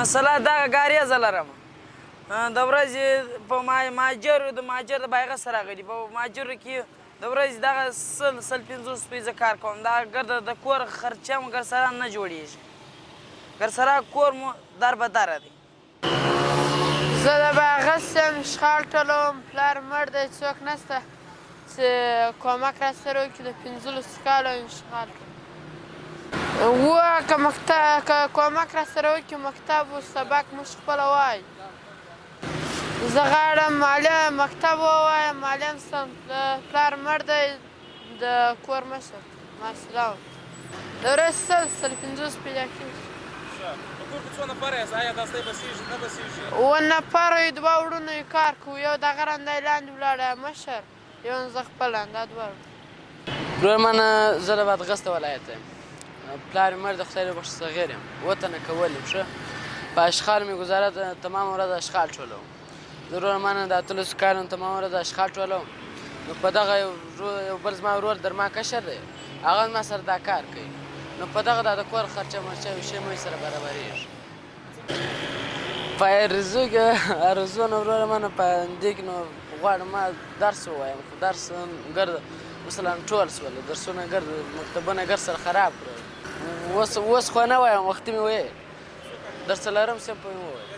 مسله دغه ګاریزه لرم. د ورځې په ماجرو د ماجر د بایغه سره راغلي، په ماجرو کې د ورځې دغه 100 150 روپۍ زه کار کوم. دا ګرده د کور خرچه مو ګرسره نه جوړېږي، ګرسره کور مو در به دره دی. زه د باغس یم، اشغال ټولوم. پلار مړ دی، څوک نشته چې کومک راسره وکړي. د 15 کالو اشغال ټولوم. و که مکتب که کومک راسره وکړي، مکتب و سبق موږ خپله وایو. زه غواړم معلم مکتب ووایم، معلم سم. پلار مړ دی، د کور مشر محصله وم. د ورځې 100 150 پیدا کېږي. په کور کې څو نفره یاست؟ آیا دا ځای بسېږي نه بسېږي؟ اووه نفره یو، دوه وړونه یو، کار کوو. یو دغه رندی لاندې ولاړ مشر، یو زه خپله، دا دوه. ورور منه، زه له بادغسته ولایت یم. پلار مې مړ د خدای وبخښه، صغیر یم، اووه تنه کول یم. ښه په اشغال مې ګزاره ده، تمامه ورځ اشغال ټولوم. زه ورور منه د 18 کالو تمامه ورځ اشغال ټولوم. نو په دغه یو بل زما ورور در ما کشر دی، هغه زما سره دا کار کوي. نو په دغه دا د کور خرچه مرچه یو شی مې سره برابرېږي. په ارزو کې ارزو نه وروره منه، په دې کې نو غواړم ما درس ووایم، خو درس ګرد مثلا ټول سول، درسونه ګرد مکتبونه ګرد سره خراب کړل. اوس خو نه وایم، وختي مې ویل درس لرم سم په مې وویل.